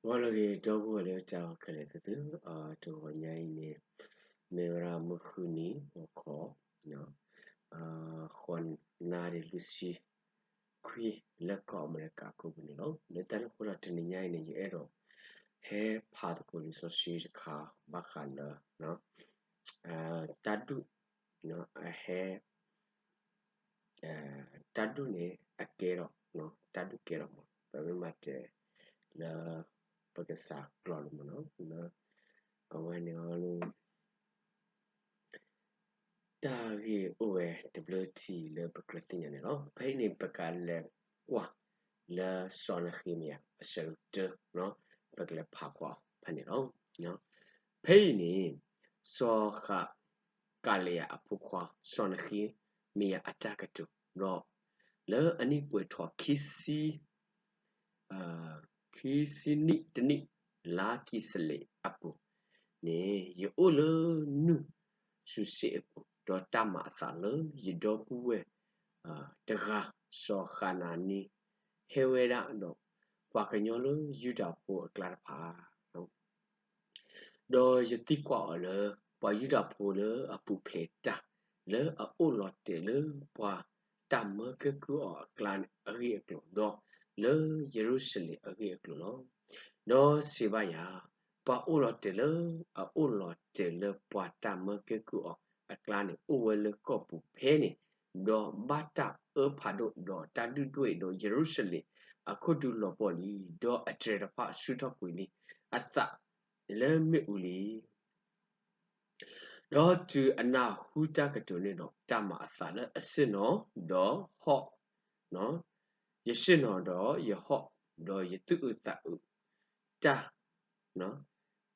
ဂီၤလၢအဂ့ၤ ဒီပုၢ်ဝဲၢ်လၢတၢ်အဲၣ်ခဲလၢာ်သ့ၣ်သုဧၢ, တဂီၤညါအံၤန့ၣ် မ့ၢ်ဝဲဒၣ်မုၢ်ဃုနံၤ ဂီၤခီ ဃိးနၣ်ရံၣ်လွံၢ်ဆံခွံ လၢကီၢ်အမဲရကၤအပူၤန့ၣ်လီၤ. လၢတၢ်န့ၣ်အဃိဒီး တနံၤညါအံၤန့ၣ် ယအဲၣ်ဒိး ဟဲဖးသကိးလံာ်စီဆှံတခါ ဘၣ်ဃးလၢ တၢ်ဒူၣ် အဟဲ တၢ်ဒူၣ်န့ၣ် အကဲထီၣ် တၢ်ဒူၣ်ကဲထီၣ်မး ပမ့ၢ်မၤတဲလၢ ပကစၢ်ကျိာ်လီၤမးနီၤ လၢ အဝဲန့ၣ်အီၤလၢ တၢ်ဂ့ၢ်အိၣ်ဝဲတဘျုးထံးလၢပကြၢးသ့ၣ်ညါန့ၣ်လီၤ. ဖဲအံၤန့ၣ် ပကလဲၤကွၢ်လၢစီၤနဃ့မယၤ အဆၢဒိၣ်တၢ ပကလဲၤဖးကွၢ်ဖဲန့ၣ်လီၤ. ဖဲအံၤန့ၣ် စီၤဃးကၤလံယၤအဖိခွါ စီၤနဃ့မယၤအတၢ်ကတိၤ ဒီး လၢအနံၣ်ပှဲၤထီၣ်ခံဆံ ခံဆံနံၣ်တနံၣ် လါကံၢ်စလ့းအပူၤန့ၣ် ယအိၣ်လၢနူၢ်စူၤစ့းအပူၤ, ဒီးတၢ်မၤအသးလၢယဒီပုၢ်ဝဲၢ်တဂၤ စီၤဃနၤနံ ဟဲဝဲဒၣ်ဒီး ပှၤကညီလၢယူဒၤဖိအကျါတဖၣ် ဒီးယသံကွၢ်အီၤလၢ ပှၤယူဒၤဖိလၢအပူၤဖျဲးတၢ် လၢအအိၣ်လီၤတဲာ်လၢပှၤတၢ်မၢကဲကုၢ်အီၤအကျါန့ၣ်အဂ့ၢ်အကျိၤ, ဒီးလၢယရူၤၡလ့ၣ်အဂ့ၢ်အကျိၤလီၤ. ဒီးစံးဘၣ်ယၤ, ပှၤအိၣ်လီၤတဲာ်လၢအအိၣ်လီၤတဲာ်လၢပှၤတၢ်မၢကဲကုၢ်အီၤအကျါန့ၣ် အိၣ်ဝဲလၢကီၢ်ပူၤဖဲန့ၣ်, ဒီးဘၣ်တၢ်အၢဖးဒိၣ်, ဒီးတၢ်ဒုၣ်ဒွဲၣ်, ဒီးယရူၤၡလ့ၣ်အခိၣ်ဒူလီၤပှီၢ်လံ, ဒီးအတြဲၤတဖၣ်ဆူထီၣ်ကွံာ်လံ, အသးလၢမ့ၣ်အူလံ. ဒီးတုၤအနၢ်ဟူတၢ်ကတိၤန့ၣ်ဒီး တၢ်မၤအသးလၢအဆ့ၣ်နီၤဒီးဟီၣ်, ယဆ့ၣ်နီၤဒီးယဟီၣ်, ဒီးယသူၣ်အုးသးအုးတၢ်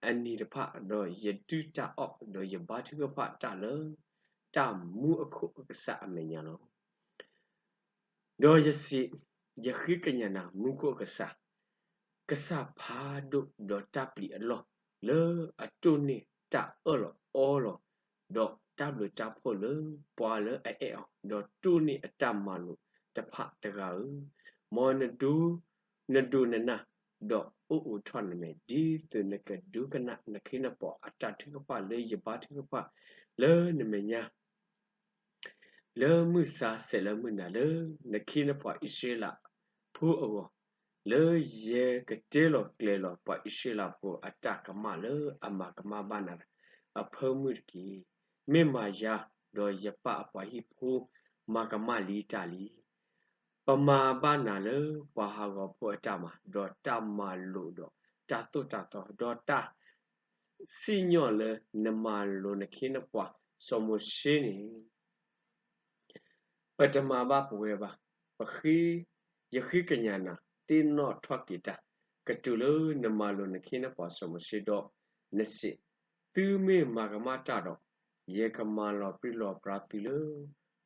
အနံၤတဖၣ်, ဒီးယဒုၣ်တၢ်အီၣ်, ဒီးယဘါထုကဖၣ်တၢ်လၢ တၢ်မူအခိၣ်အကစၢ်အမဲာ်ညါလီၤ. ဒီးယစံး, ယဃ့ကညးနၤ မူခိၣ်အကစၢ်, ကစၢ်ဖးဒိၣ်ဒီးတၢ်ပျံၤအလီၢ်, လၢအတိၢ်န့ၢ်တၢ်အၢၣ်လီၤအီလီၤ, ဒီးတၢ်ဘျုးတၢ်ဖှိၣ်လၢပှၤလၢအအဲၣ်အီၤ, ဒီးတိၢ်န့ၢ်အတၢ်မၤလိာ်တဖၣ်တဂၤဧၢ, မ်နဒိးနနၢ်, ဒီးအိၣ်အိးထီၣ်နမဲာ်, ဒ်သိးနကဒိကနၣ်နခ့နပှၤအတၢ်ထုကဖၣ်လၢယဘါထုကဖၣ်လၢနမဲာ်ညါ လၢမုၢ်ဆါဆဲးလၢမုၢ်နၤလၢ နခ့နပှၤအံၣ်စရ့လးဖိအဂီၢ်, လၢယကတဲလီၤကျဲၤလီၤပှၤအံၣ်စရ့လးဖိအတၢ်ကမၣ်လၢအမၤကမၣ်ဘၣ်နၤအဖၢမုၢ်တက့ၢ်. မ့ၢ်မၤယၤဒီးယပၢ်အပှၤဟံၣ်ဖိ မၤကမၣ်လံတၢ်လံ, ပမၤဘၣ်နၤလၢပှၤဟးဂီၤဖိအတၢ်မၤ, ဒီးတၢ်မၤလိာ်ဒီးတၢ်သိၣ်တၢ်သီ, ဒီးတၢ် စံၣ်ညီၣ်လၢနမၤလိာ်နခ့နပှၤစီၤမိၤၡ့န့ၣ် ပတမၤဘၣ်ပဝဲဘၣ်. ပဃ့, ယဃ့ကညးနၤ, သ့ၣ်နီၣ်ထီၣ်က့ၤတၢ်ကတိၤလၢနမၤလိာ်နခ့နပှၤစီၤမိၤၡ့, ဒီးနစံး, သုမ့ၢ်မၤကမၣ်တၢ်ဒီး, ယကမၤလီၤပြံလီၤပြါသုလၢ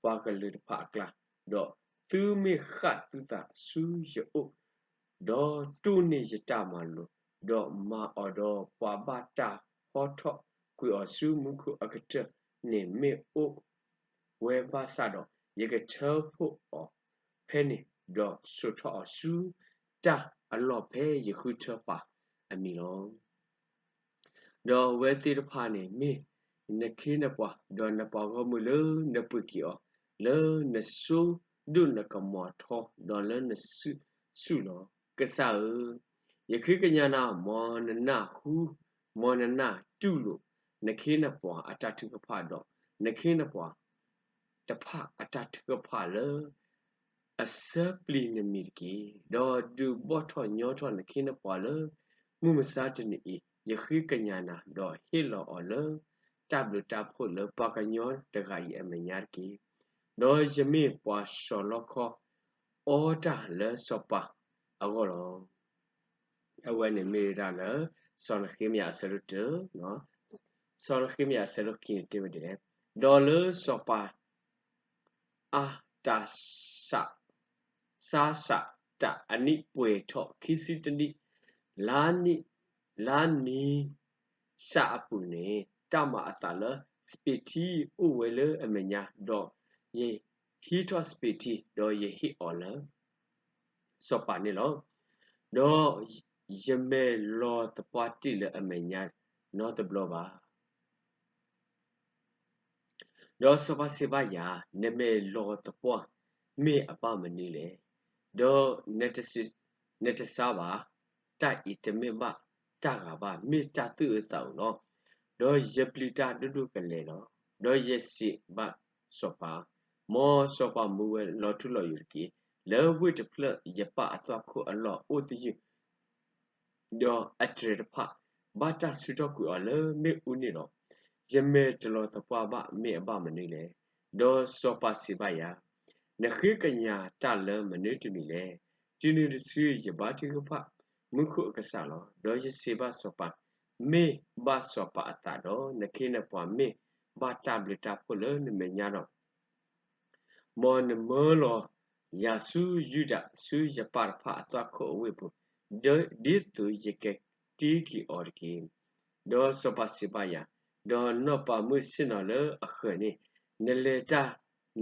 ပှၤကလုာ်တဖၣ်အကျါ, ဒီးသုမ့ၢ်ဃၣ်သုသးဆူယအိၣ် ဒီးတိၢ်န့ၢ်ယတၢ်မၤလိာ်, ဒီးမၤအီၤဒီးပှၤဘၣ်တၢ်ဟီထီၣ်ကွံာ်အီၤဆူမူခိၣ်အကတၢၢ်န့ၣ်မ့ၢ်အိၣ်ဝဲဘၣ်ဆၣ်ဒီး, ယကထၢဖှိၣ်အီၤဖဲန့ၣ်, ဒီးစိာ်ထီၣ်အီၤဆူတၢ်အလီၢ်ဖဲယဃုထၢပာ်အမံၤလီၤ. ဒီးအဝဲသ့ၣ်တဖၣ်န့ၣ်မ့ၢ်နခ့နပှၤ, ဒီးနပှၤဂီၢ်မုၢ်လၢနပှ့ၤက့ၤအီၤ, လၢနစိဒိၣ်နကမီၤထီ, ဒီးလၢနစုဆူၣ်လီၤ. ကစၢ်ဧၢ, ယဃ့ကညးနၤ, မ်နနၢ်ဟူ, မ်နနၢ်တူၢ်လိာ်နခ့နပှၤအတၢ်ထုကဖၣ်, ဒီးနခ့နပှၤတဖၣ်အတၢ်ထုကဖၣ်လၢ အဆၢပျံၤနမံၤတက့ၢ်. ဒီးဒုးဘီၣ်ထီၣ်ညီထီၣ်နခ့နပှၤလၢမုၢ်မဆါတနံၤအံၤ, ယဃ့ကညးနၤ, ဒီးဟ့ၣ်လီၤအီၤလၢတၢ်ဘျုးတၢ်ဖှိၣ်လၢပှၤကညီတဂၤအံၤအမဲာ်ညါတက့ၢ်. ဒီးယမ့ၢ်ပှၤစီၤလီခီအီတၢ်လၢစီၤပၤအဂီၢ်လီၤ. အဝဲန့ၣ်မ့ၢ်ဝဲဒၣ်လၢ စီၤနဃ့မယၤအဆၢဒိၣ်တၢ, စီၤနဃ့မယၤအဆၢဒိၣ်ခံန့ၣ်တဲဝဲဒ်လဲၣ်, ဒီးလၢစီၤပၤ အၤတၢ်စးစးတၢ်အနံၣ်ပှဲၤထီၣ်ခံဆံတနံၣ်, လါနံၤ, လါနံၤစးအပူၤန့ၣ် တၢ်မၤအသးလၢစပံးထံအိၣ်ဝဲလၢအမဲာ်ညါ, ဒီးယဟံးထီၣ်စပံးထံ, ဒီးယဟ့ၣ်အီၤလၢစီၤပၤန့ၣ်လီၤ. ဒီး ယမဲာ်လီၤသပှၢ်တ့ၢ်လၢအမဲာ်ညါနီတဘျီဘၣ်. ဒီးစီၤပၤစံးဘၣ်ယၤ, နမဲာ်လီၤသပှၢ်မ့ၢ်အဘၣ်မနုၤလဲၣ်. ဒီးနတစံး, နတစံးဘၣ်, တၢ်အံၤတမ့ၢ်ဘၣ်တၢ်ဂၤဘၣ်, မ့ၢ်တၢ်သူၣ်အုးသးအုးလီၤ. ဒီးယပျံၤတၢ်ဒိၣ်ဒိၣ်ကလဲာ်လီၤ. ဒီးယစံးဘၣ်စီၤပၤ, မ်စီၤပၤမူဝဲလီၤထူလီၤယိာ်တက့ၢ်. လၢဝ့ၢ်တဖျၢၣ်ယပၢ်အသွၣ်ခိၣ်အလီၢ်အိၣ်သယုၢ် ဒီးအတြဲၤတဖၣ် ဘၣ်တၢ်ဆူထီၣ်ကွံာ်အီၤလၢမ့ၣ်အူန့ၣ်လီၤ. ယမဲာ်တလီၤသပှၢ်ဘၣ်မ့ၢ်အဘၣ်မနုၤလဲၣ်. ဒီးစီၤပၤစံးဘၣ်ယၤ, နဃ့ကညးတၢ်လၢမနုၤတမံၤလဲၣ်. တုၤနုၤတစုယဘါထုကဖၣ်မူခိၣ်အကစၢ်လီၤ. ဒီးယစံးဘၣ်စီၤပၤ, မ့ၢ်ဘၣ်စီၤပၤအသးဒီး နခ့နပှၤမ့ၢ်ဘၣ်တၢ်ဘျုးတၢ်ဖှိၣ်လၢနမဲာ်ညါဒီး မ်နမၢလီၤယၤဆူယူဒၤ ဆူယပၢ်တဖၣ်အသွၣ်ခိၣ်အဝ့ၢ်ပူၤ, ဒ်သိးယကတံၢ်က့ၤအီၤတက့ၢ်. ဒီးစီၤပၤစံးဘၣ်ယၤ, ဒီးနီၢ်ပၤမုၣ်ဆ့ၣ်နီၤလၢအဃၢၤန့ၣ်, နလဲၤတၢ်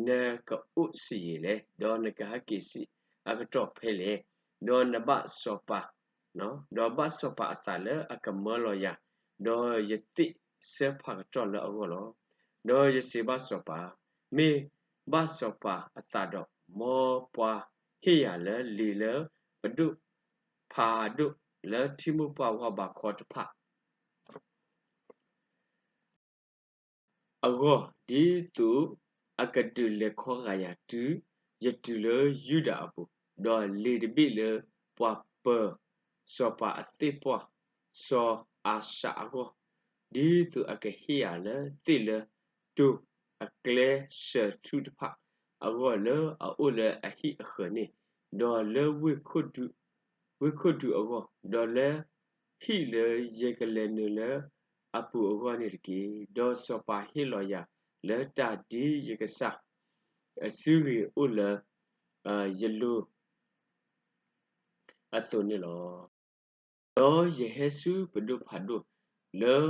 နကအိၣ်ဆံးယံာ်လဲၣ်, ဒီးနကဟဲက့ၤဆံးအကတီၢ်ဖဲလဲၣ်. ဒီးနဘၣ်စီၤပၤ ဒီးဘၣ်စီၤပၤအသးလၢအကမၢလီၤယၤ, ဒီးယသ့ၣ်စၢဖးကတီၢ်လၢအဂီၢ်လီၤ. ဒီးယစံးဘၣ်စီၤပၤ, မ့ၢ်ဘၣ်စီၤပၤအသးဒီး မ်ပှၤဟ့ၣ်ယၤလၢလံာ်လၢပဒိၣ် ဖးဒိၣ်လၢထံမိၢ်ပှၢ်ဝါဘးခီတဖၣ် အဂီၢ်, ဒ်သိးအကဒုးလဲၤခီဂာ်ယၤတုၤယတုၤလၢယူဒၤအပူၤ, ဒီးလံာ်တဘ့ၣ်လၢပှၤပၢၤစီၤပၤအသ့ၣ်ပှၢ် စီၤအၤစၤအဂီၢ်, ဒ်သိးအကဟ့ၣ်ယၤလၢသ့ၣ်လၢတိၤအကျဲစၢၤထူတဖၣ်အဂီၢ် လၢအအိၣ်လၢအဟံၣ်အဃၢၤန့ၣ်, ဒီးလၢ ဝ့ၢ်ခိၣ်ဒူအဂီၢ်, ဒီးလၢဟံၣ်လၢယကလဲၤနုာ်လၢအပူၤအဂီၢ်န့ၣ်တက့ၢ်. ဒီးစီၤပၤဟ့ၣ်လီၤယၤလၢတၢ်ဒ်ယကစၢ်အစုဂ့ၤအိၣ်လၢယလိၤအသိးန့ၣ်လီၤ. ဒီးယဟဲဆူပဒိၣ်ဖးဒိၣ်လၢ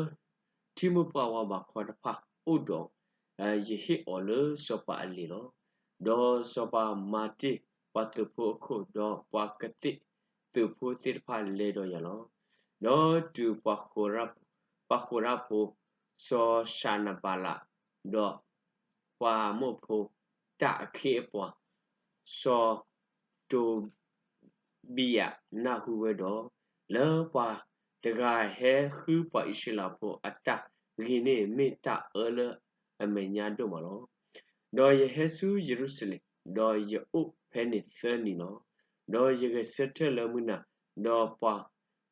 ထံမိၢ်ပှၢ်ဝါဘးခီတဖၣ်အိၣ်ဒီး, ယဟ့ၣ်အီၤလၢစီၤပၤအလံာ်လီၤ. ဒီးစီၤပၤမၤတ့ၢ်ပှၤသုးဖိအခိၣ်, ဒီးပှၤကသ့ၣ်သုးဖိသ့ၣ်တဖၣ်လဲၤဒီးယၤလီၤ. ဒီးတုၤပှၤဃိၤရၣ်ဖိ စီၤၡၤနဘၤလး, ဒီး ပှၤအမိၣ်ဖိတၢ်အခ့အပှၤ, စီၤတိဘံယၤနၢ်ဟူဝဲဒီး, လၢပှၤတဂၤဟဲဃုပှၤအံၣ်စရ့လးဖိအတၢ်ဂ့ၤန့ၣ် မ့ၢ်တၢ်အၢလၢအမဲာ်ညါဒိၣ်မးလီၤ. ဒီးယဟဲဆူယရူၤၡလ့ၣ်, ဒီးယအိၣ်ဖဲန့ၣ်သၢနံၤလီၤ. ဒီးယဂဲၤဆၢထၢၣ်လၢမုၢ်နၤ, ဒီးပှၤ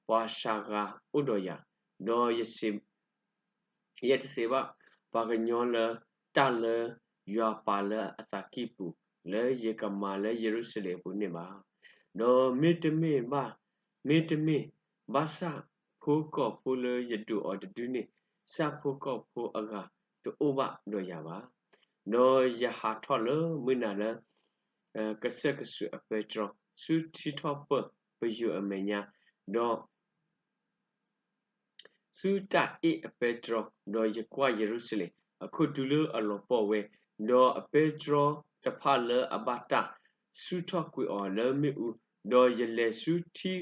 ပှၤစှၤဂၤအိၣ်ဒီးယၤ, ဒီး ယတစံးဘၣ်ပှၤကညီလၢတၢ်လၢယွၤပာ်လၢအသးကံၢ်ပူၤ လၢယကမၤလၢယရူၤၡလ့ၣ်အပူၤန့ၣ်ဘၣ်. ဒီးမ့တမ့ၢ်ဘၣ်, မ့တမ့ၢ်ဘၣ်ဆၣ်ဖိကီၢ်ဖိလၢယဒုးအီၤတဒုန့ၣ်, ဆၣ်ဖိကီၢ်ဖိအဂၤတအိၣ်ဘၣ်ဒီးယၤဘၣ်. ဒီးယဟးထီၣ်လၢမုၢ်နၤလၢ ကစၢၢ်ကစူးအပဲတြီ, ဆူထံထီၣ်ပၢၢ်ပယိၤအမဲာ်ညါ, ဒီး ဆူတၢ်အ့ၣ်အပဲတြီ, ဒီးယကွၢ်ယရူၤၡလ့ၣ်အခိၣ်ဒူလၢအလီၤပှီၢ်ဝဲ, ဒီးအပဲတြီတဖၣ်လၢအဘၣ်တၢ်ဆူထီၣ်ကွံာ်အီၤလၢမ့ၣ်အူ, ဒီးယလဲၤဆူထံ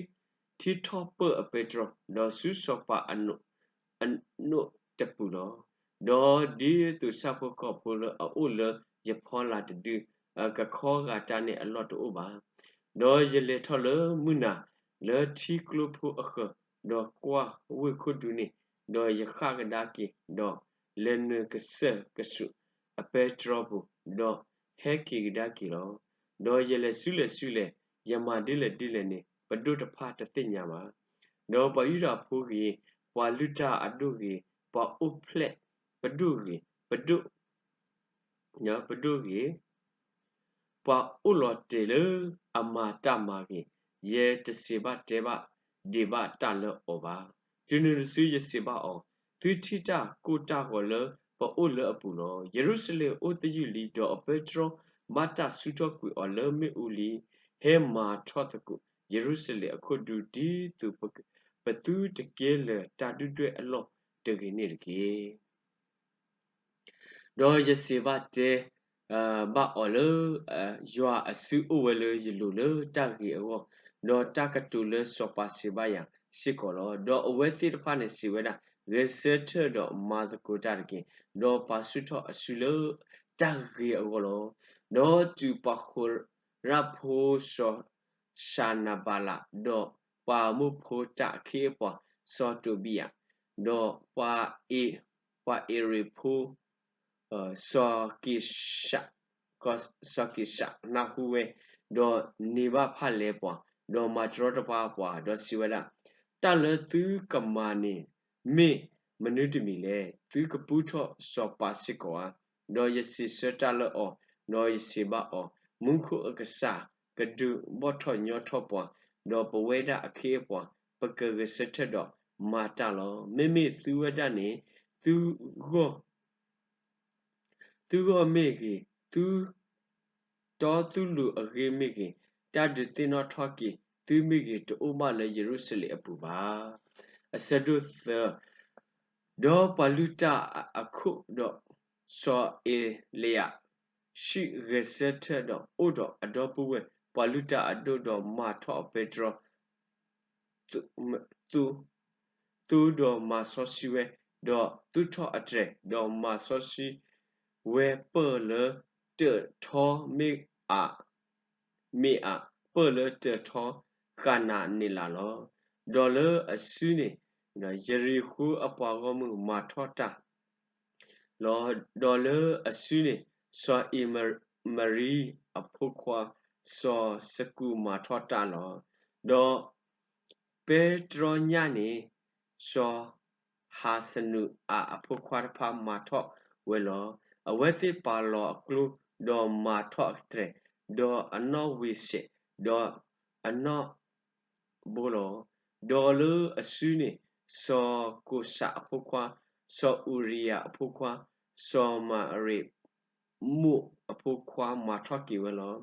ထီၣ်ပၢၢ်အပဲတြီ, ဒီးဆူစီၤပၤအနိးတပူၤလီၤ. ဒီးဒ်သိးဆၣ်ဖိကီၢ်ဖိလၢအအိၣ်လၢယဖီလာ်တဒု ကခီဂာ်တၢ်န့ၣ်အလီၢ်တအိၣ်ဘၣ်. ဒီးယလဲၤထီၣ်လၢမုၢ်နၤ လၢထံကျိဖိအဃၢၤ, ဒီးကွၢ်ဝ့ၢ်ခိၣ်ဒူန့ၣ်, ဒီးယဃၣ်ကဒါက့ၤ, ဒီးလဲၤနုာ်ကစၢၢ်ကစူးအပဲတြီပူၤ, ဒီးဟဲက့ၤကဒါက့ၤလီၤ. ဒီးယလဲၤဆူလဲၣ်ဆူလဲၣ်, ယမၤဒ်လဲၣ်ဒ်လဲၣ်န့ၣ် ပဒိၣ်တဖၣ်တသ့ၣ်ညါဘၣ်. ဒီးပှၤယူဒၤဖိဂ့ၤ, ပှၤလုၢ်တၢ်အဒိၣ်ဂ့ၤ, ပှၤအိၣ်ဖျဲၣ်ပဒိၣ်ဂ့ၤ, ပဒိၣ် ပဒိၣ်ဂ့ၤ, ပှၤအိၣ်လီၤတဲာ်လၢအမၤတၢ်မၤဂ့ၤ, ယတစံးဘၣ်တဲဘၣ်ဒံးဘၣ်တၢ်လၢအီၤဘၣ်. တုၤနုၤတစုယစံးဘၣ်အီၤ, သုထံၣ်တၢ်ကိၢ်တၢ်ဂီၤလၢပအိၣ်လၢအပူၤလီၤ. ယရူၤၡလ့ၣ်အိၣ်သယုၢ်လံ, ဒီးအပဲတြီဘၣ်တၢ်ဆူထီၣ်ကွံာ်အီၤလၢမ့ၣ်အူလံ. ဟဲမၤထီၣ်သကိးယရူၤၡလ့ၣ်အခိၣ်ဒူ ဒ်သိးပသုတကဲလၢာ်တၢ်ဒုၣ်ဒွဲၣ်အလီၢ်တဂ့ၤန့ၣ်တက့ၢ်. ဒီးယစံးဘၣ်တဲ, ဘၣ်အီၤလၢ ယွၤအစုအိၣ်ဝဲလၢယလိၤလၢတၢ်ဂ့ၤအဂီၢ်, ဒီးတၢ်ကတိၤလၢစီၤပၤစံးဘၣ်ယၤစ့ၢ်ကီးလီၤ. ဒီးအဝဲသ့ၣ်တဖၣ်န့ၣ်စံးဝဲဒၣ်, ဂဲၤဆၢထၢၣ်ဒီးမၤသကိးတၢ်တက့ၢ်, ဒီးပာ်ဆူၣ်ထီၣ်အစုလၢတၢ်ဂ့ၤအဂီၢ်လီၤ. ဒီးတုၤပှၤဃိၤရၣ်ဖိစီၤၡၤနဘၤလး, ဒီးပှၤအမိၣ်ဖိတၢ်အခ့အပှၤစီၤတိဘံယၤ, ဒီးပှၤအ့ ပှၤအ့ရ့းဖိ စီၤက့ၤၡး စီၤက့ၤၡးနၢ်ဟူဝဲ, ဒီးန့ၢ်ဘၣ်ဖၣ်လဲပှၤ, ဒီးမၤတရီတပါပှၤ, ဒီးစံးဝဲဒၣ်, တၢ်လၢသုကမၤန့ၣ် မ့ၢ်မနုၤတမံၤလဲၣ်. သုကပူထီၣ်စီၤပၤစ့ၢ်ကီးဧါ. ဒီးယစံးဆၢတၢ်လၢအီၤ, ဒီးယစံးဘၣ်အီၤ, မူခိၣ်အကစၢ်ကဒုးဘီၣ်ထီၣ်ညီထီၣ်ပှၤ, ဒီးပဝဲဒၣ်အခ့အပှၤ ပကဂဲၤဆၢထၢၣ်ဒီးမၤတၢ်လီၤ. မ့မ့ၢ်သုဝဲဒၣ်န့ၣ် သုဂီၢ် သုဂီၢ်မ့ၢ်ဂ့ၤ, သုတီသုလိၤအဂ့ၢ်မ့ၢ်ဂ့ၤ, တၢ်ဒုးသ့ၣ်နီၣ်ထီၣ်က့ၤသုမ့ၢ်ဂ့ၤ, တအိၣ်ဘၣ်လၢယရူၤၡလ့ၣ်အပူၤဘၣ်. အဆၢဒိၣ်သၢ, ဒီးပှၤလုၢ်တၢ်အခိၣ်ဒီးစီၤအ့လံယၤ ဆံးဂဲၤဆၢထၢၣ်ဒီးအိၣ်ဒီးအဒီပုၢ်ဝဲၢ်ပှၤလုၢ်တၢ်အဒိၣ်, ဒီးမၤထီၣ်အပဲတြီ သူ, သူဒီးမၤစီဆှံဝဲ, ဒီးသူၣ်ထီၣ်အတြဲၤ, ဒီးမၤစီဆှံဝဲပၢၢ်လၢတၢးထီမ့ၢ်အ, မ့ၢ်အ, ပၢၢ်လၢတၢးထီဃၣ်နၤန့ၣ်လၢ်လီၤ. ဒီးလၢအစုန့ၣ် ယရံၤဃိၤအပှၤဂီၢ်မုၢ်မၤထီၣ်တၢ် လီၤ. ဒီးလၢအစုန့ၣ် စီၤအံၤမရံအဖိခွါ စီၤစကူးမၤထီၣ်တၢ်လီၤ. ဒီးပဲတြီညၣ်န့ၣ် စီၤဟးစနူးအၤအဖိခွါတဖၣ်မၤထီၣ်ဝဲလီၤ. အဝဲသ့ၣ်ပာ်လီၤအကျိ ဒီးမၤထီၣ်အတြဲၤ, ဒီးအနီၣ်ဝ့ၤစဲး, ဒီးအနီၣ် ဘိလီၤ. ဒီးလၢအစုန့ၣ် စီၤကိၤၡးအဖိခွါ, စီၤအူရံယၤအဖိခွါ, စီၤမၤရ့မိၣ်အဖိခွါမၤထီၣ်က့ၤဝဲလီၤ.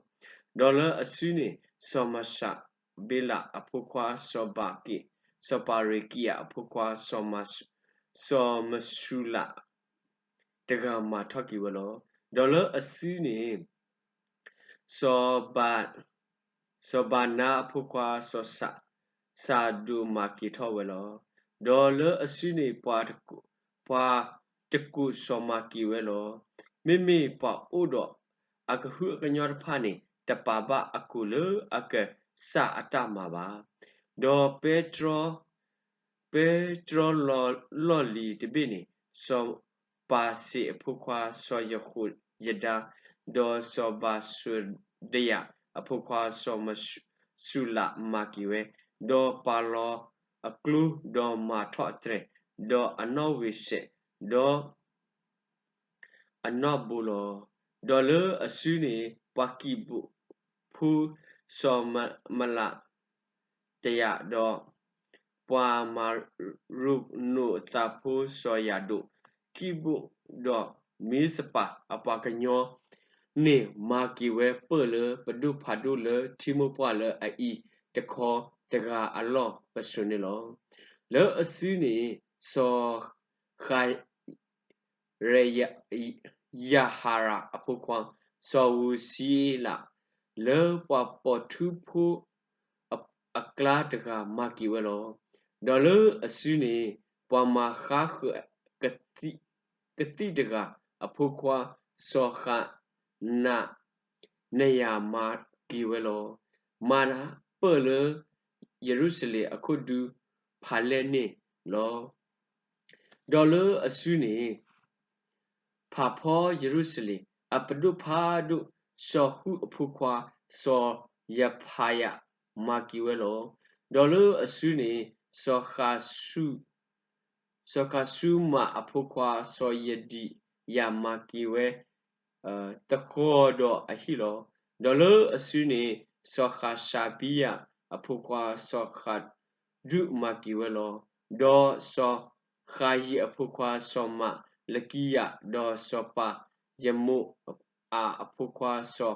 ဒီးလၢအစုန့ၣ် စီၤမၤၡးဘ့လးအဖိခွါ, စီၤဘၤက့း, စီၤပၤရ့ကံယၤအဖိခွါ, စီၤမၤ, စီၤမၡူလး တဂၤမၤထီၣ်က့ၤဝဲလီၤ. ဒီးလၢအစုန့ၣ် စီၤဘၤ, စီၤဘၤနါအဖိခွါ စီၤစး, စးဒိးမၤက့ၤထီၣ်ဝဲလီၤ. ဒီးလၢအစုန့ၣ် ပှၤတကိးစီၤမၤက့ၤဝဲလီၤ. မ့မ့ၢ်ပှၤအိၣ်ဒီးအကဟုအကညီၢ်တဖၣ်န့ၣ် တပာ်ဘၣ်အကိာ်လၢအကစၢ်အတၢ်မၤဘၣ်. ဒီးပဲတြီ ပဲတြီလီၢ်လံၤတဘ့ၣ်န့ၣ် စီၤပၤစ့းအဖိခွါ စီၤယဃိးယဒါ, ဒီးစီၤဘၤစူဒယၤအဖိခွါ စီၤမစူလးမၤက့ၤဝဲ, ဒီးပာ်လီၤအကျိ ဒီးမၤထီၣ်အတြဲၤ, ဒီးအနီၣ်ဝ့ၤစဲး, ဒီး အနီၣ်ဘိလီၤ. ဒီးလၢအစုန့ၣ် ပှၤကံးဘိဖိ စီၤမလး တယၤ, ဒီးပှၤမၤရိနိာ်သးဖိစီၤယၤဒိး, ကံးဘိဒီးမံစပၤအပှၤကညီန့ၣ် မၤက့ၤဝဲပၢၢ်လၢပဒိၣ်ဖးဒိၣ်လၢထံမိၢ်ပှၢ်လၢအအံၤတခီတဂၤအလီၢ်ပစိာ်န့ၣ်လီၤ. လၢအစုန့ၣ် စီၤဃ ရယၤဟၤရးအဖိခွါ စီၤဧူစံယ့လး လၢပှၤပိာ်ထူဖိအကျါတဂၤမၤက့ၤဝဲလီၤ. ဒီးလၢအစုန့ၣ် ပှၤမၤဃါဃၢၤကသံၣ်တဂၤအဖိခွါ စီၤဃနယၤမၤက့ၤဝဲလီၤ. မၤပၢၢ်လၢယရူၤၡလ့ၣ်အခိၣ်ဒူဖးလဲၢ်န့ၣ်လီၤ. ဒီးလၢအစုန့ၣ် ဖးဖီယရူၤၡလ့ၣ်အပဒိၣ်ဖးဒိၣ် စီၤဃုၣ်အဖိခွါ စီၤယဖၤယၤ မၤက့ၤဝဲလီၤ. ဒီးလၢအစုန့ၣ် စီၤဃၤ စီၤဃၤစူမးအဖိခွါ စီၤယဒံယၤမၤက့ၤဝဲ သဃီၤဒီးအဟံၣ်လီၤ. ဒီးလၢအစုန့ၣ် စီၤဃၤၡဘံယၤအဖိခွါ စီၤဃၤဒူးမၤက့ၤဝဲလီၤ. ဒီးစီၤဃၤယံးအဖိခွါ စီၤမၤလကံယၤ, ဒီးစီၤပၤယမိၣ်အၤအဖိခွါ စီၤ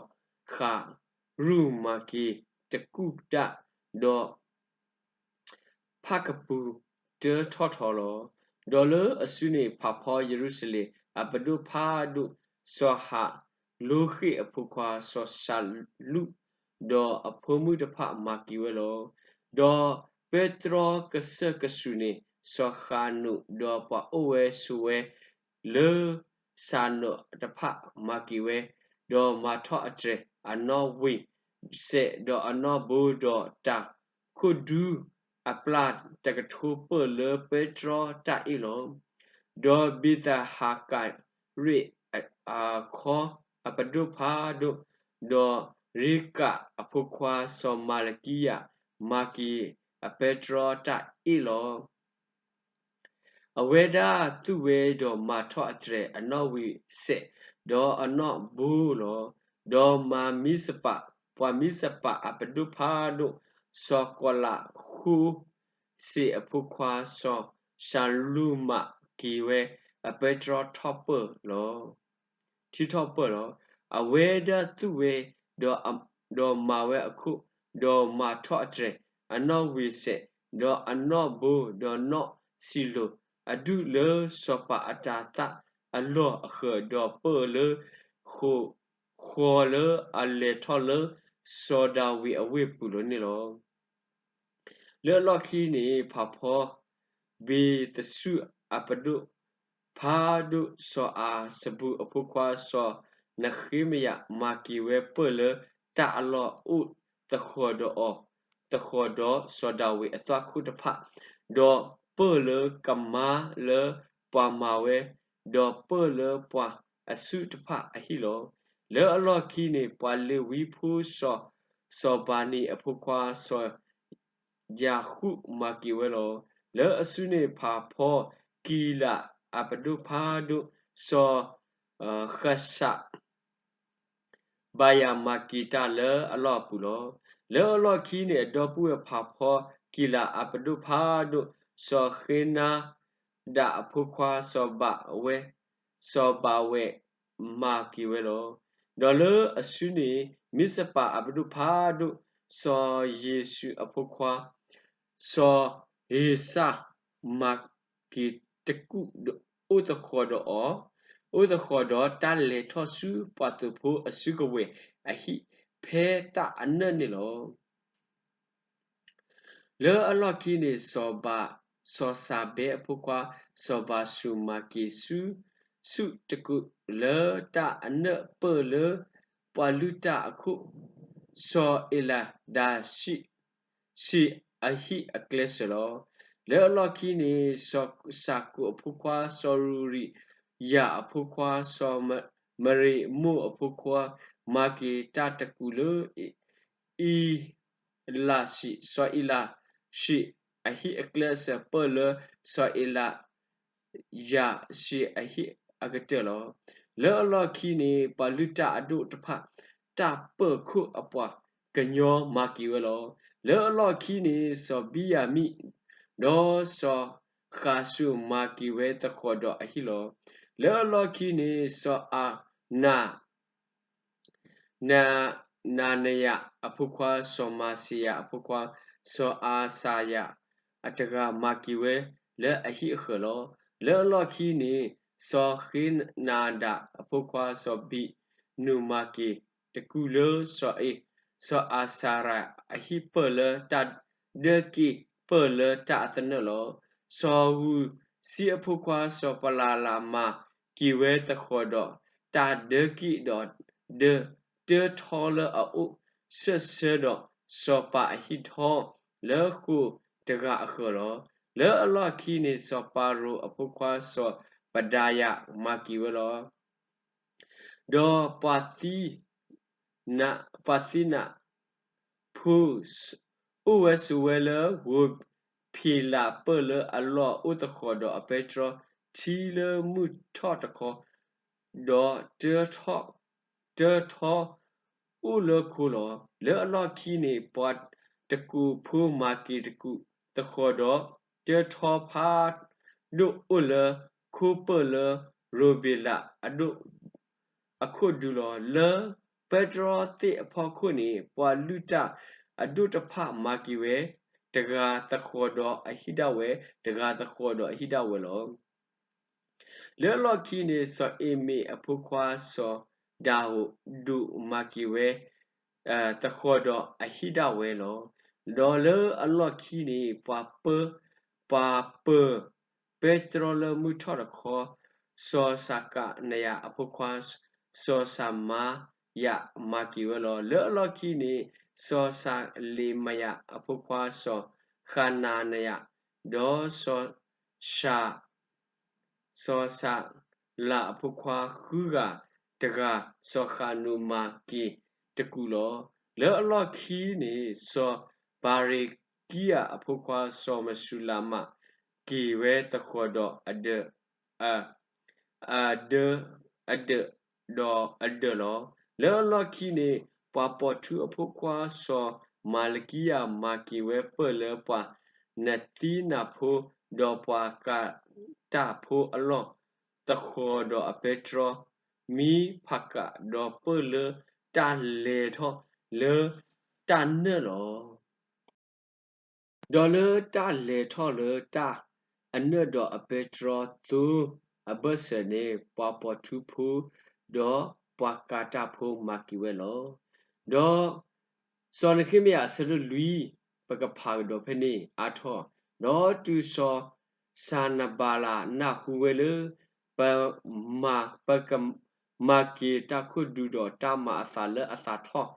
ဃၤရူၢ်မၤက့ၤတကူၣ်တၢ်, ဒီး ဖၣ်ကပူၤတၢထီၣ်ထီလီၤ. ဒီးလၢအစုန့ၣ် ဖးဖီယရူၤၡလ့ၣ်အပဒိၣ်ဖးဒိၣ် စီၤဟး လၢၢ်လၢၢ်ဃ့ၣ်အဖိခွါစီၤၡၤလူး, ဒီးအဖိမုၣ်တဖၣ်မၤက့ၤဝဲလီၤ. ဒီးပဲတြီကစၢၢ်ကဆူးန့ၣ် စီၤဃနိး, ဒီးပှၤအိၣ်ဝဲဆိးဝဲလၢ စၤနိးတဖၣ်မၤက့ၤဝဲ, ဒီးမၤထီၣ်အတြဲၤအနီၣ်ဝံၤစဲး, ဒီးအနီၣ်ဘိဒီးတၢ်ခိၣ်ဒူအပျၢ်တကထိပၢၢ်လၢပဲတြီတၢ်အ့ၣ်လီၤ. ဒီးဘ့ၤသဟးကၤရ့း အခီအပဒိၣ်ဖးဒိၣ်, ဒီးရ့ကးအဖိခွါစီၤမၤလကံယၤ မၤက့ၤအပဲတြီတၢ်အ့ၣ်လီၤ. အဝဲဒၣ်သူၣ်ဝဲဒီးမၤထီၣ်အတြဲၤအနီၣ်ဝံၤစဲး, ဒီးအနီၣ်ဘိလီၤ. ဒီးမၤမံစပၤ, ပှၤမံစပၤအပဒိၣ်ဖးဒိၣ်, စီၤကီၤလးဃိစ့းအဖိခွါစီၤၡၤလူးမၤက့ၤဝဲအပဲတြီထီၣ်ပၢၢ်လီၤ. ထံထီၣ်ပၢၢ်လီၤ. အဝဲဒၣ်သူၣ်ဝဲ, ဒီးမၤဝဲအခိၣ်, ဒီးမၤထီၣ်အတြဲၤအနီၣ်ဝံၤစဲး, ဒီးအနီၣ်ဘိ, ဒီးနီၣ်စံလိၤအဒူၣ်လၢစီၤပၤအတၤသၣ်အလီၢ်အဃၢၤ, ဒီးပၢၢ်လၢ ဃီလၢအလဲၤထီၣ်လၢစီၤဒၤဝံးအဝ့ၢ်ပူၤလီၤန့ၣ်လီၤ. လၢအလီၢ်ခံန့ၣ် ဖးဖီဘ့ၤသစူးအပဒိၣ်ဖးဒိၣ် စီၤအၤစဘူၤအဖိခွါစီၤနဃ့မယၤ မၤက့ၤဝဲပၢၢ်လၢတၢ်အလီၢ်အိၣ်သဃီၤဒီးအီၤ, သဃီၤဒီးစီၤဒၤဝံးအသွၣ်ခိၣ်တဖၣ်, ဒီးပၢၢ်လၢကမါလၢပှၤမၤဝဲ, ဒီးပၢၢ်လၢပှၤအစုတဖၣ်အဟံၣ်လီၤ. လၢအလီၢ်ခံန့ၣ် ပှၤလ့ၤဝံဖိ စီၤဘၤနံးအဖိခွါစီၤ ယၤဃုၣ်မၤက့ၤဝဲလီၤ. လၢအစုန့ၣ် ဖးဖီကံလးအပဒိၣ်ဖးဒိၣ် စီၤ ဃၡဘၤယၤမၤက့ၤတၢ်လၢအလီၢ်အပူၤလီၤ. လၢအလီၢ်ခံန့ၣ် အဒီပုၢ်ဝဲၢ်ဖးဖီကံလးအပဒိၣ်ဖးဒိၣ် စီၤဃ့နၤဒးအဖိခွါစီၤဘၤဝဲ စီၤဘၤဝဲး မၤက့ၤဝဲလီၤ. ဒီးလၢအစုန့ၣ် မံစပၤအပဒိၣ်ဖးဒိၣ် စီၤယ့ၡူးအဖိခွါ စီၤဧ့ၤစၢ် မၤက့ၤတကူၣ် အိၣ်သဃီၤဒီးအီၤ, အိၣ်သဃီၤဒီးတၢ်လဲၤထီၣ်ဆူပှၤသုးဖိအစုကဝဲၤအဟံၣ် ဖဲတၢ်အနၢၣ်န့ၣ်လီၤ. လၢအလီၢ်ခံန့ၣ် စီၤဘး, စီၤစၤဘဲအဖိခွါ စီၤဘၤစူး မၤက့ၤဆူ ဆူၣ်တကူၣ်လၢတၢ်အနၢၣ် ပၢၢ်လၢပှၤလုၢ်တၢ်အခိၣ် စီၤအ့လၤဒၤရှံး ရှံးအဟံၣ်အကျဲစၢၤလီၤ. လၢအလီၢ်ခံန့ၣ် စီၤစၤကိးအဖိခွါ စီၤရူၤရံးယၤအဖိခွါ စီၤမရ့းမိၣ်အဖိခွါ မၤက့ၤတၢ်တကူၣ်လၢ အ့လးရှံး, စီၤအ့လးရှံးအဟံၣ်အကျဲစၢၤ ပၢၢ်လၢစီၤအ့လး ယၤရှံးအဟံၣ်အကတၢၢ်လီၤ. လၢအလီၢ်ခံန့ၣ် ပှၤလုၢ်တၢ်အဒိၣ်တဖၣ် တၢ်ပၢၢ်ခိၣ်အပှၤကညီမၤက့ၤဝဲလီၤ. လၢအလီၢ်ခံန့ၣ် စီၤဘံၣ်ယၤမံၣ် ဒီးစီၤဃၤစူး မၤက့ၤဝဲသဃီၤဒီးအဟံၣ်လီၤ. လၢအလီၢ်ခံန့ၣ် စီၤအၤနၤ နနၤယၤအဖိခွါ စီၤမၤစ့ယၤအဖိခွါ စီၤအၤစၤယၤအတဂၤ မၤက့ၤဝဲလၢအဟံၣ်အဃၢၤလီၤ. လၢအလီၢ်ခံန့ၣ် စီၤဃ့နၤဒးအဖိခွါ စီၤဘံနူး မၤက့ၤတကူၣ်လၢစီၤအ့, စီၤအၤစၤရၤအဟံၣ် ပၢၢ်လၢတၢ်ဒၢက့ၣ် ပၢၢ်လၢတၢ်အသနၢၣ်လီၤ. စီၤဧူးစံအဖိခွါ စီၤပလၤလး မၤက့ၤဝဲသဃီၤဒီးတၢ်ဒၢက့ၣ် ဒီးဒၢတၢထီလၢအအိၣ် ဆၢၣ်ဆၢဒီးစီၤပၤအဟံၣ်ထီ လၢဃိာ်တဂၤအဃၢၤလီၤ. လၢအလီၢ်ခံန့ၣ် စီၤပၤရိၤအဖိခွါ စီၤပဒၤယၤ မၤက့ၤဝဲလီၤ. ဒီးပှၤသံနး, ပှၤသံနးဖိ အိၣ်ဝဲဆိးဝဲလၢဂိၤဖံးလး ပၢၢ်လၢအလီၢ်အိၣ်သဃီၤဒီးအပဲတြီ ထံလၢမုၢ်ထီၣ်တခီ, ဒီးတၢထီ, တၢထီအိၣ်လၢခိလီၤ. လၢအလီၢ်ခံန့ၣ် ပှၤတကူၣ်ဖိမၤက့ၤတကူၣ်သဃီၤဒီး တၢထီဖးဒိၣ်အိၣ်လၢခိ ပၢၢ်လၢရိဘ့းလးအဒိၣ်အခိၣ်ဒူလီၤ. လၢပဲတြီသ့ၣ်အဖီခိၣ်န့ၣ် ပှၤလုၢ်တၢ်အဒိၣ်တဖၣ်မၤက့ၤဝဲ, တဂၤသဃီၤဒီးအဟံၣ်ဒၣ်ဝဲ, တဂၤသဃီၤဒီးအဟံၣ်ဒၣ်ဝဲလီၤ. လၢအလီၢ်ခံန့ၣ် စီၤအ့မ့းအဖိခွါစီၤ ဒၣ်ဒိၣ်မၤက့ၤဝဲ သဃီၤဒီးအဟံးဒၣ်ဝဲလီၤ. ဒီးလၢအလီၢ်ခံန့ၣ် ပှၤပၢ ပှၤပၢၢ် ပဲတြီလၢမုၢ်ထီၣ်တခီ, စီၤစးကနယၤအဖိခွါ စီၤစၤမါယၤမၤက့ၤဝဲလီၤ. လၢအလီၢ်ခံန့ၣ် စီၤစၤလ့မယၤအဖိခွါ စီၤဃနၤနယၤ, ဒီးစီၤ စီၤစၤလၤအဖိခွါ ဃုဂၤတဂၤ စီၤဃနူးမၤက့ၤတကူာ်လီၤ. လၢအလီၢ်ခံန့ၣ် စီၤဘၤရ့ၤကံယၤအဖိခွါ စီၤမစူၤလၤမၤက့ၤဝဲ သဃီၤဒီးအဒၢး အဒၢး အဒၢးဒီးအဒၢးလီၤ. လၢအလီၢ်ခံန့ၣ် ပှၤပိာ်ထူအဖိခွါ စီၤမၤလကံယၤ မၤက့ၤဝဲပၢၢ်လၢပှၤနသံနၢ်ဖိ ဒီးပှၤကၤတၢ်ဖိအလီၢ်, သဃီၤဒီးအပဲတြီ မံဖးကး ဒီးပၢၢ်လၢတၢ်လဲၤထီၣ်လၢတၢ်နၢၣ်လီၤ. ဒီးလၢတၢ်လဲၤထီၣ်လၢတၢ်အနၢၣ်ဒီးအပဲတြီသိအဘၢၣ်စၢၤန့ၣ် ပှၤပိာ်ထူဖိ ဒီးပှၤကၤတၢ်ဖိမၤက့ၤဝဲလီၤ. ဒီး စီၤနဃ့မယၤအဆၢဒိၣ်လွံၢ် ပကဖးကဒီးဖဲန့ၣ်အါထီၣ်, ဒီးတုၤစီၤစၤနဘၤလးနၢ်ဟူဝဲလၢ ပမၤ ပကမၤက့ၤတၢ်ခိၣ်ဒူဒီးတၢ်မၤအသးလၢအသးထီၣ်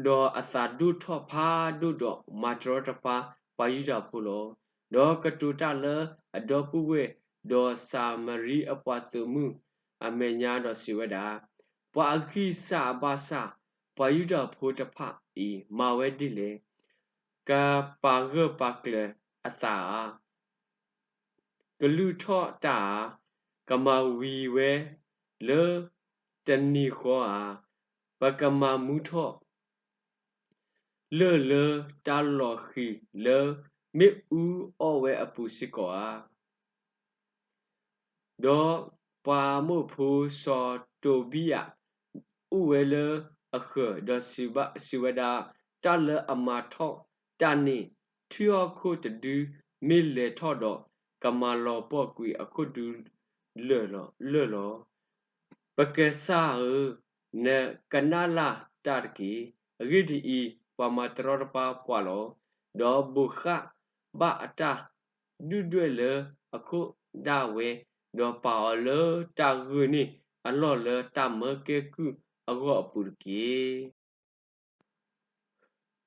ဒီးအသးဒိၣ်ထီၣ်ဖးဒိၣ်ဒီးမၤတရီတပါပှၤယူဒၤဖိလီၤ. ဒီးကတိၤတၢ်လၢအဒီပုၢ်ဝဲၢ် ဒီးစၤမရံအပှၤသုးမုၢ်အမဲာ်ညါဒီးစံးဝဲဒၣ်, ပှၤအဂံၢ်စၢ်အဘၣ်ဆၣ် ပှၤယူဒၤဖိတဖၣ်အံၤ မၤဝဲဒ်လဲၣ်. ကပာ်ဂၢၢ်ပာ်ကျၢၤအသးဧါ. ကလုၢ်ထီၣ်တၢ်ဧါ. ကမၤဝံၤဝဲလၢတနံၤဃီဧါ. ပကမၤမူထီၣ် လၢၢ်လၢတၢ်လီၤဃံၤလၢမ့ၣ်အူအီၣ်ဝဲအပူၤစ့ၢ်ကီးဧါ. ဒီးပှၤအမိၣ်ဖိစီၤတိဘံယၤ အိၣ်ဝဲလၢအဃၢၤ ဒီးစံးဝဲဒၣ်, တၢ်လၢအမၤထီၣ်တၢ်န့ၣ် ထံဟီၣ်ခိၣ်တဒုမ့ၢ်လဲၤထီၣ်ဒီး ကမၤလီၤပှီၢ်ကွံာ်အခိၣ်ဒူလၢာ်လီၤ. ပကစၢ်ဧၢ, နကနၣ်လၢ်တၢ်တက့ၢ်. အဂ့ၢ်ဒ်အံၤ, ပှၤမၤတရီတပါပှၤလီၤ. ဒီးဘိးဃၣ်ဘၣ်အတၢ်ဒုၣ်ဒွဲၣ်လၢအခိၣ်ဒၣ်ဝဲ, ဒီးပာ်အီၤလၢတၢ်ဂုာ်န့ၢ်အလီၢ်လၢတၢ်မၢကဲကုၢ်အဂီၢ်အပူၤတက့ၢ်.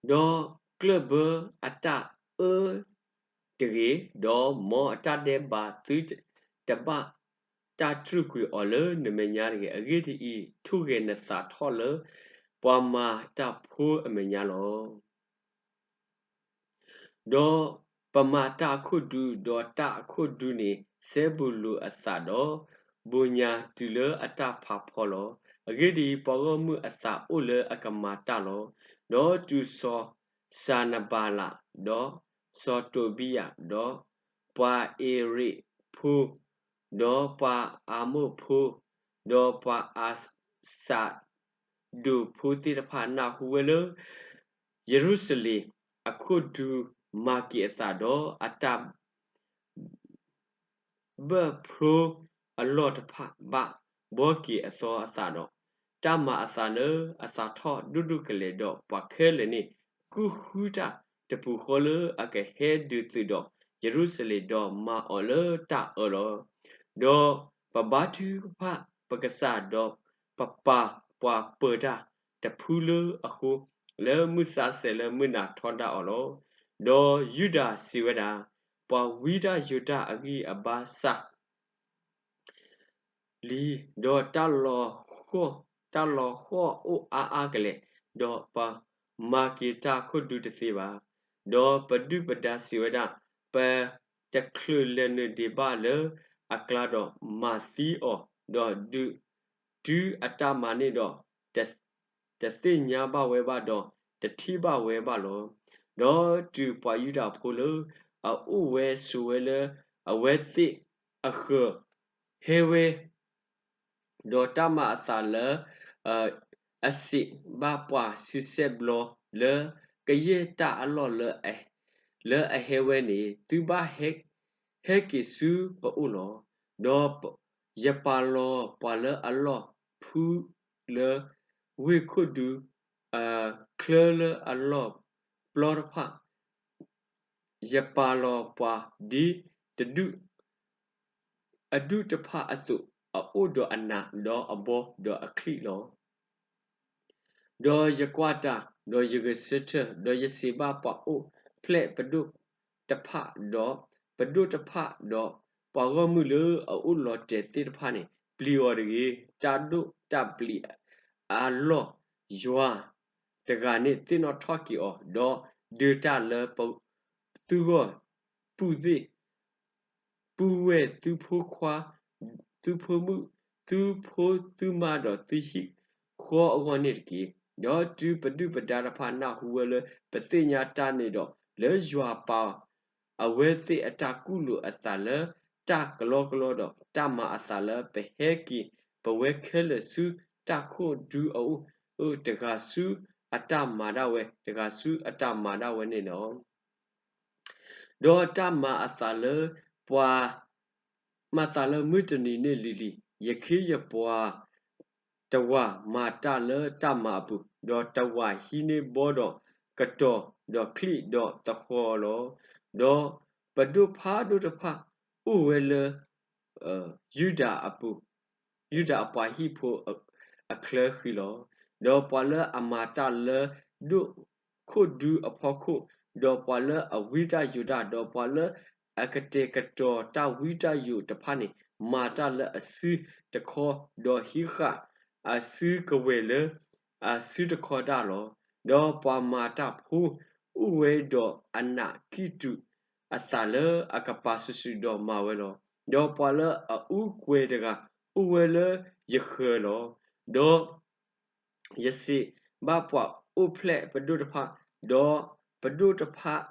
ဒီးကျၢၢ်ဘၢအတၢ်အၢတဂ့ၤ, ဒီးမ်အတၢ်ဒဲးဘးသုတဘၣ်တၢ်တြူာ်ကွံာ်အီၤလၢနမဲာ်ညါတဂ့ၤ. အဂ့ၢ်ဒ်အံၤ, ထိၣ်ဂဲၤနသးထီၣ်လၢပှၤမၤတၢ်ဖိအမဲာ်ညါလီၤ. ဒီးပမၤတၢ်အခိၣ်ဒူ, ဒီးတၢ်အခိၣ်ဒူန့ၣ် စဲဘူးလူၤအသးဒီး ဘိးညါတုၤလၢအတၢ်ဖးဖီလီၤ. အဂ့ၢ်ဒ်အံၤ, ပှၤဂီၢ်မုၢ်အသးအိၣ်လၢအကမၤတၢ်လီၤ. ဒီးတုၤစီၤစၤနဘၤလး, ဒီးစီၤတိဘံယၤ, ဒီးပှၤအ့ရ့းဖိ, ဒီးပှၤအမိၣ်ဖိ, ဒီးပှၤအးစး ဒိၣ်ဖိသ့ၣ်တဖၣ်နၢ်ဟူဝဲလၢ ယရူၤၡလ့ၣ်အခိၣ်ဒူမၤက့ၤအသးဒီး အတၢ် ဘၢၣ်ဖျိအလီၢ်တဖၣ်ဘၣ်ဘှီက့ၤအသီအသးဒီး တၢ်မၤအသးလၢအသးထီၣ်ဒိၣ်ဒိၣ်ကလဲာ်ဒီး ပှၤခဲလၢာ်န့ၣ် ကူၣ်ဃုတၢ်တပူၤဃီလၢအကဟဲဒုးသုးဒီးယရူၤၡလ့ၣ် ဒီးမၤအီၤလၢတၢ်အၢလီၤ. ဒီးပဘါထုကဖၣ်ပကစၢ် ဒီးပပာ်ပှၤပၢၤတၢ်တဖုလၢအဃိ လၢမုၢ်ဆါဆဲးလၢမုၢ်နၤထီဒါအီၤလီၤ. ဒီးယူဒၤစံးဝဲဒၣ်, ပှၤဝံတၢ်ယိးတၢ်အဂံၢ်အဘါစၢ် လံ, ဒီးတၢ်လီၤဃီၣ်အိၣ်အါအါကလဲာ်, ဒီးပမၤက့ၤတၢ်ခိၣ်ဒူတသ့ဘၣ်. ဒီးပဒုၣ်ပဒါစံးဝဲဒၣ်, ပတချုးလဲၤနုာ်ဒံးဘၣ်လၢအကျါဒီးမၤသံအီၤ, ဒီးဒုးတုၤအတၢ်မၤန့ၣ်ဒီး တသ့ၣ်ညါဘၣ်ဝဲဘၣ်ဒီး တထံၣ်ဘၣ်ဝဲဘၣ်လီၤ. ဒီးတုၤပှၤယူဒၤဖိလၢအအိၣ်ဝဲဆိးဝဲလၢအဝဲသ့ၣ်အဃၢၤ ဟဲဝဲ ဒီးတၢ်မၤအသးလၢ အစံးဘၣ်ပှၤဆံဆဲၣ်ဘျီ လၢကယဲၢ်တၢ်အလီၢ်လၢအဟဲဝဲန့ၣ် သုဘၣ်ဟဲက့ၤဆူပအိၣ်လီၤ. ဒီးယပာ်လီၤပှၤလၢအလီၢ် ဖုလၢဝ့ၢ်ခိၣ်ဒူ ချၢလၢအလီၢ်ပျီတဖၣ်, ယပာ်လီၤပှၤဒ်တဒူၣ်အဒူၣ်တဖၣ်အသိး, အအိၣ်ဒီးအနး, ဒီးအဘီ, ဒီးအချံၣ်လီၤ. ဒီးယကွၢ်တၢ်, ဒီးယဂဲၤဆၢထၢၣ်, ဒီးယစံးဘၣ်ပှၤအိၣ်ဖျဲၣ်ပဒိၣ်တဖၣ်, ဒီးပဒိၣ်တဖၣ်, ဒီးပှၤဂီၢ်မုၢ်လၢအအိၣ်လီၤတဲာ်သ့ၣ်တဖၣ်န့ၣ်, ပျံၤအီၤတဂ့ၤ. တၢ်ဒိၣ်တၢ်ပျံၤအလီၢ်, ယွၤတဂၤန့ၣ်သ့ၣ်နီၣ်ထီၣ်က့ၤအီၤ, ဒီးဒုးတၢ်လၢပသုးဂီၢ်, ပုၢ်သ့ၣ် ပုၢ်ဝဲၢ်, သုဖိခွါ, သုဖိမုၣ်, သုဖိသုမါ, ဒီးသုဟံၣ်ဃီအဂီၢ်န့ၣ်တက့ၢ်. ဒီးတုၤပဒုၣ်ပဒါတဖၣ် နၢ်ဟူဝဲလၢပသ့ၣ်ညါတၢ်န့ၣ်ဒီး, လၢယွၤပာ်အဝဲသ့ၣ်အတၢ်ကူၣ်လိာ်အသးလၢတၢ်ကလီကလီ, ဒီးတၢ်မၤအသးလၢပဟဲက့ၤ ပဝဲခဲလၢာ်ဆူတၢ်ခိၣ်ဒူအအိၣ်, တဂၤဆူအတၢ်မၤဒၣ်ဝဲ, တဂၤဆူအတၢ်မၤဒၣ်ဝဲန့ၣ်လီၤ. ဒီးတၢ်မၤအသးလၢ ပှၤမၤသးလၢမုၢ်တနံၤန့ၣ်လံၤလံၤ, ယခ့ယပှၤတဝာ်မၤတၢ်လၢတၢ်မၤအပူၤ, ဒီးတဝာ်ဟံးန့ၢ်ဘီဒီးကတီၤ, ဒီးချံၣ်, ဒီးသဃီၤလီၤ. ဒီးပဒိၣ်ဖးဒိၣ်တဖၣ်အိၣ်ဝဲလၢ ယူဒၤအပူၤ, ယူဒၤအပှၤဟံၣ်ဖိအချၢဃံလီၤ. ဒီးပှၤလၢအမၤတၢ်လၢဒိၣ်ခိၣ်ဒူအဖီခိၣ်, ဒီးပှၤလၢအဝံတၢ်ယိာ်တၢ်, ဒီးပှၤလၢအကတဲာ်ကတီၤတၢ်ဝံတၢ်ယိာ်တဖၣ်န့ၣ်, မၤတၢ်လၢအစုတခီ, ဒီးဟံးဃာ်အစုကဝဲၤလၢအစုတခီဒၣ်လီၤ. ဒီးပှၤမၤတၢ်ဖိအိၣ်ဝဲဒီးအနးကံၢ်တူာ်အသးလၢအကပၤစုာ်စုာ်ဒီးမၤဝဲလီၤ. ဒီးပှၤလၢအအူကွဲၤတဂၤ အိၣ်ဝဲလၢယဃၢၤလီၤ. ဒီးယစံးဘၣ်ပှၤအိၣ်ဖျဲၣ်ပဒိၣ်တဖၣ်, ဒီးပဒိၣ်တဖၣ်,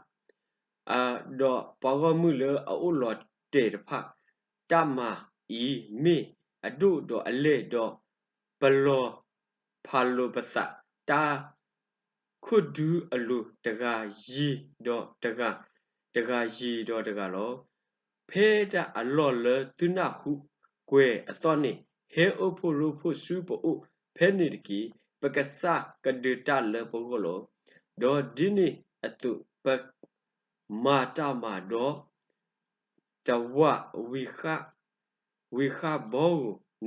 ဒီးပှၤဂီၢ်မုၢ်လၢအအိၣ်လီၤတဲာ်တဖၣ်, တၢ်မၤအံၤမ့ၢ်အဒိၣ်ဒီးအလဲၢ်, ဒီးပလီၤဖးလိာ်ပသး, တၢ်ခိၣ်ဒူအလိၤတဂၤယံၤဒီးတဂၤ, တဂၤယံၤဒီးတဂၤလီၤ. ဖဲဒၣ်အလီၢ်လၢသုနၢ်ဟူကွဲၤအသီၣ်န့ၣ်, ဟဲအိၣ်ဖှိၣ်ရိဖှိၣ်ဆူပအိၣ်ဖဲန့ၣ်တက့ၢ်. ပကစၢ်ကဒုးတၢ်လၢပဂီၢ်လီၤ. ဒီးဒ်န့ၣ်အသိးပမၤတၢ်မၤဒီး တဝာ်ဝံၤဃာ်ဘီဧိၤ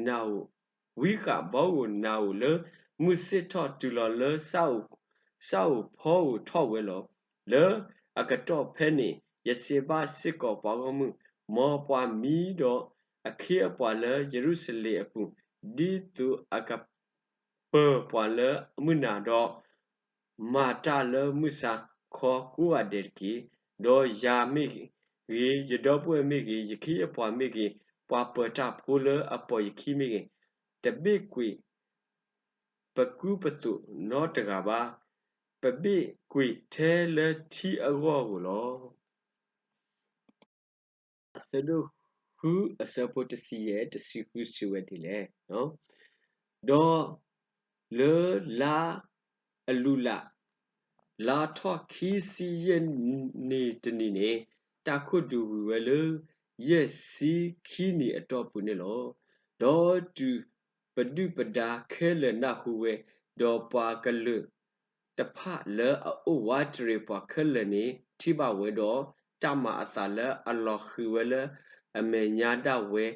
နၤဧိၤ, ဝံၤဃာ်ဘီဧိၤနၤဧိၤလၢ မုၢ်ဆ့ၣ်ထီၣ်တုၤလီၤလၢ ဆၣ်ဧိၤဖီဧိၤထီၣ်ဝဲလီၤ. လၢအကတီၢ်ဖဲန့ၣ် ယစံးဘၣ်စ့ၢ်ကီးပှၤဂီၢ်မုၢ်, မ်ပှၤမံဒီးအခ့အပှၤလၢယရူၤၡလ့ၣ်အပူၤ, ဒ်သိးအကပၢၤပှၤလၢမုၢ်နၤဒီး မၤတၢ်လၢမုၢ်ဆါခီကိးဂၤဒဲးတက့ၢ်. ဒီးယၤမ့ၢ်ဂ့ၤ, ယဒီပုၢ်ဝဲၢ်မ့ၢ်ဂ့ၤ, ယခ့ယပှၤမ့ၢ်ဂ့ၤ, ပှၤပၢၤတၢ်ဖိလၢအပိာ်ယခံမ့ၢ်ဂ့ၤ, တဘ့ၣ်ကွံာ်ပကူပသိးနီတဂၤဘၣ်. ပဘ့ၣ်ကွံာ်ထဲလၢထံအဂီၢ်ဧိၤလီၤ. အဆၢဒိၣ်ဃုအဆၢဖိတဆံယဲၢ် တဆံဃု စံးဝဲဒ်လဲၣ်. ဒီးလၢလါအလူလး လါထီၣ်ခံဆံယဲၢ်နံၤတနံၤန့ၣ်, တၢ်ခိၣ်ဒူဝံၤဝဲလၢ ယဲၢ်ဆံခံနံၤအတီၢ်ပူၤန့ၣ်လီၤ. ဒီးတုၤပဒုၣ်ပဒါခဲလၢာ်နၢ်ဟူဝဲ, ဒီးပှၤကလုာ်တဖၣ်လၢအအိၣ်ဝးတရံးပှၤခဲလၢာ်န့ၣ် ထံၣ်ဘၣ်ဝဲဒီး တၢ်မၤအသးလၢအလီၤဃံၤဝဲလၢအမဲာ်ညါဒၣ်ဝဲ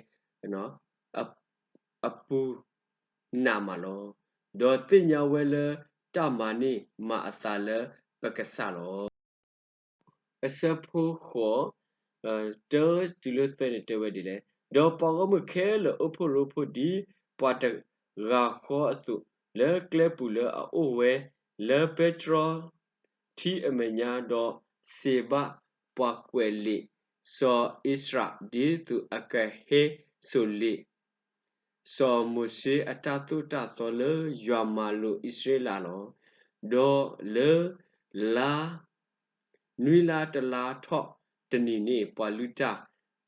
အပူၤနးမးလီၤ. ဒီးသ့ၣ်ညါဝဲလၢတၢ်မၤန့ၣ်မၤအသးလၢပကစၢ်လီၤ. အဆၢဖိဃိး, တၢတုၤလၢသၢန့ၣ်တဲဝဲဒ်လဲၣ်. ဒီးပှၤဂီၢ်မုၢ်ခဲလၢာ်အိၣ်ဖှိၣ်ရိဖှိၣ်ဒ်ပှၤတဂၤဃီအသိး, လၢကျဲပူၤလၢအအိၣ်ဝဲ လၢပဲတြီထံအမဲာ်ညါ, ဒီးစံးဘၣ်ပှၤကွဲးလံာ်စီၤဧ့စြၤ, ဒ်သိးအကဟဲစိာ်လံာ် စီၤမိၤၡ့အတၢ်သိၣ်တၢ်သီလၢယွၤမၤလိာ်အံၣ်စရ့လးလီၤ. ဒီးလၢလါ နွံလါတလါထီၣ်တနံၤန့ၣ်, ပှၤလုၢ်တၢ်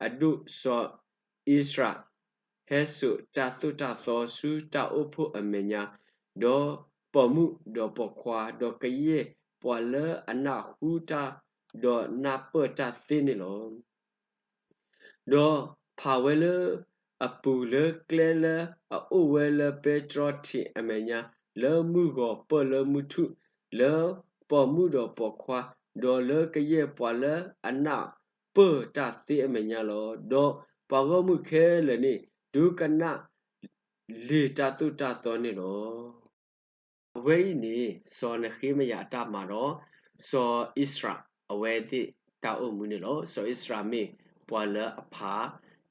အဒိၣ်စီၤဧ့စြၤ ဟဲစိာ်တၢ်သိၣ်တၢ်သီဆူတၢ်အိၣ်ဖှိၣ်အမဲာ်ညါ, ဒီးပိာ်မုၣ်, ဒီးပိာ်ခွါ, ဒီးကယဲၢ်ပှၤလၢအနၢ်ဟူတၢ်, ဒီးနၢ်ပၢၢ်တၢ်သ့န့ၣ်လီၤ. ဒီးဖးဝဲလၢ အပူၤလၢကျဲလၢအအိၣ်ဝဲလၢပဲတြီထံးအမဲာ်ညါ, လၢမုၢ်ဂီၤပၢၢ်လၢမုၢ်ထူၣ်, လၢပိာ်မုၣ်ဒီးပိာ်ခွါ, ဒီးလၢကယဲၢ်ပှၤလၢအနၢ်ပၢၢ်တၢ်သ့အမဲာ်ညါလီၤ. ဒီးပှၤဂီၢ်မုၢ်ခဲလၢာ်န့ၣ် ဒိကနၣ်လံာ်တၢ်သိၣ်တၢ်သီန့ၣ်လီၤ. အဝဲအံၤန့ၣ် စီၤနဃ့မယၤအတၢ်မၤဒီး စီၤအံၣ်စရးအဝဲသ့ၣ်တၢ်အိၣ်မူန့ၣ်လီၤ. စီၤအံၣ်စရးမ့ၢ်ပှၤလၢအဖး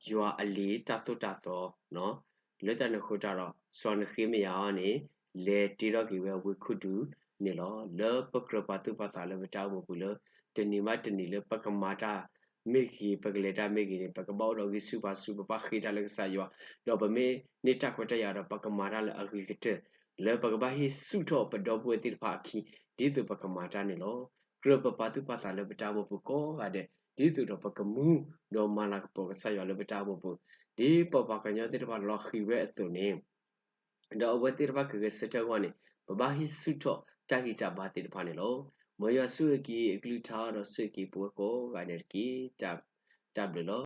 ယွၤအလံာ်တၢ်သိၣ်တၢ်သီ, လၢတၢ်န့ၣ်အဃိတၢ်ဒီး စီၤနဃ့မယၤအံၤန့ၣ် လဲၤတ့ထီၣ်က့ၤဝဲဝ့ၢ်ခိၣ်ဒူန့ၣ်လီၤ. လၢပကြၢးပာ်သူၣ်ပာ်သးလၢပတၢ်အိၣ်မူပူၤလၢ တနံၤဘၣ်တနံၤလၢပကမၤတၢ်မ့ၢ်ဂ့ၤ ပကလဲၤတၢ်မ့ၢ်ဂ့ၤန့ၣ် ပကဘၣ်အိၣ်ဒီးဂံၢ်ဆူၣ်ဘါဆူၣ် ပဘၣ်ဃ့တၢ်လၢကစၢ်ယွၤ, ဒီးပမ့ၢ်န့ၢ်တၢ်ခွဲးတၢ်ယာ်ဒီး ပကမၤတၢ်လၢအဂ့ၤကတၢၢ် လၢပကဘၣ်ဟ့ၣ်ဆူၣ်ထီၣ်ပဒီပုၢ်ဝဲၢ်သ့ၣ်တဖၣ်အခံ ဒ်သိးပကမၤတၢ်န့ၣ်လီၤ. ကြၢးပပာ်သူၣ်ပာ်သးလၢပတၢ်အိၣ်မူပူၤကိးဂၤဒဲး ဒ်သိးဒီးပကမူဒီးမၤလၤကပီၤကစၢ်ယွၤလၢပတၢ်အိၣ်မူပူၤ, ဒ်ပပှၤကညီသ့ၣ်တဖၣ်လီၤဃံၤဝဲအသိးန့ၣ် ဒီးအဝဲသ့ၣ်တဖၣ်ကဂဲၤဆၢထၢၣ်အဂီၢ်န့ၣ် ပဘၣ်ဟ့ၣ်ဆူၣ်ထီၣ်တၢ်ဂံၢ်တၢ်ဘါသ့ၣ်တဖၣ်န့ၣ်လီၤ. မ်ယွၤဆိၣ်ဂ့ၤက့ၤအကလုၢ်ကထါ ဒီးဆိၣ်ဂ့ၤက့ၤပဝဲကိးဂၤဒဲးတက့ၢ်. တၢ်ဘျုးလီၤ.